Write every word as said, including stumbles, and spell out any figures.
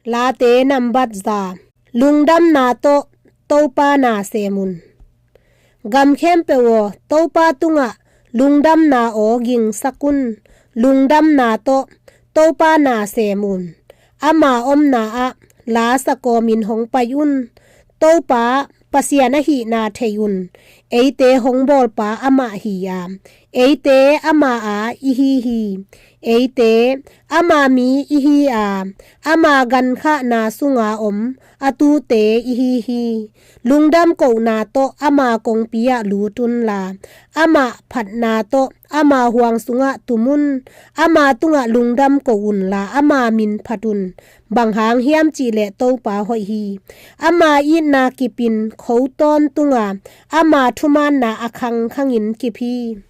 Late nambat za. Lungdamna tawh Topa na sem un. Gam khempeuh aw, Topa tungah lungdamna aw gingsak un. Lungdamna tawh Topa na sem un. Ama omna ah la sakawmin hong pai un. Topa Pasian ahihna thei un. Eite hong bawlpa amah hi a, eite ama a ihi hi. Eite ama mi ihi a, ama gankhahna sunga om a tute ihi hi. Lungdam kohna tawh ama kongpi ah lut unla, ama phatna tawh ama huang sungah tum un. Ama tungah lungdam ko unla, ama min phat un. Bang hang hiam cihleh Topa hoih hi. Ama itna kipin kho tawntunga, ama thumaanna a khangkhangin kip hi.